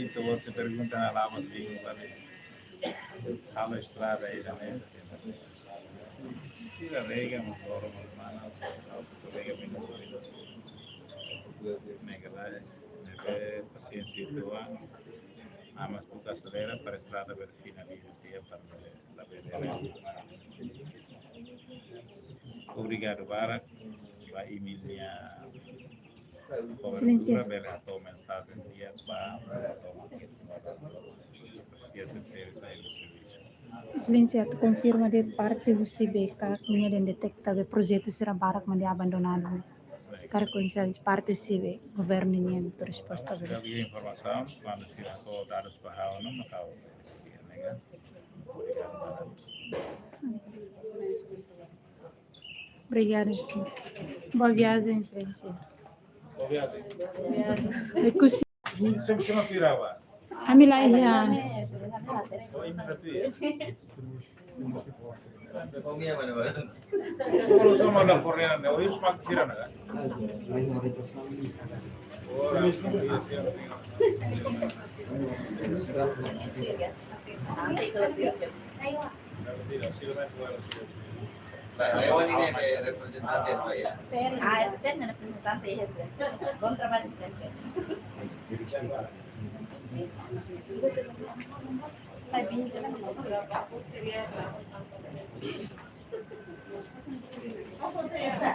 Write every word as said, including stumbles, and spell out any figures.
Ita-boot pergunta na lama sing balik. Halo estrada ida-ne'e. Sira rega, mas ora, mas mana, ha'u kolega mina. Ne'e ka lae, ne'ebé pasiénsia uitoan. Amas buka aselera para estrada bele finaliza tiha para bele, bele, bele. Obrigadu barak ba imi-nia kobertura, bele hato'o mensajen di'ak ba, bele hato'o. Exelénsia, atu konfirma de'it parte husi B K, nia dehan deteta be projetu sira barak mak abandonadu. Karik koinsa parte husi be governu nian atu resposta be. Sira iha informasaun, kuandu sira hato'o dadus ba ha'u, no, mak ha'u. Obrigada, Exelénsia. Boa viagem, Exelénsia. Boa viagem. Obrigada. Sempre se não tirava. Ami la iha. Oi, mina tu ya. Kalau sama ada Korea, ada Korea, semakin sirah, kan? Ba, Leoni ne'e reprezentante ba, ya. Ah, esse termo é representante, é isso. Bom trabalho, Exelénsia. Ai, bem,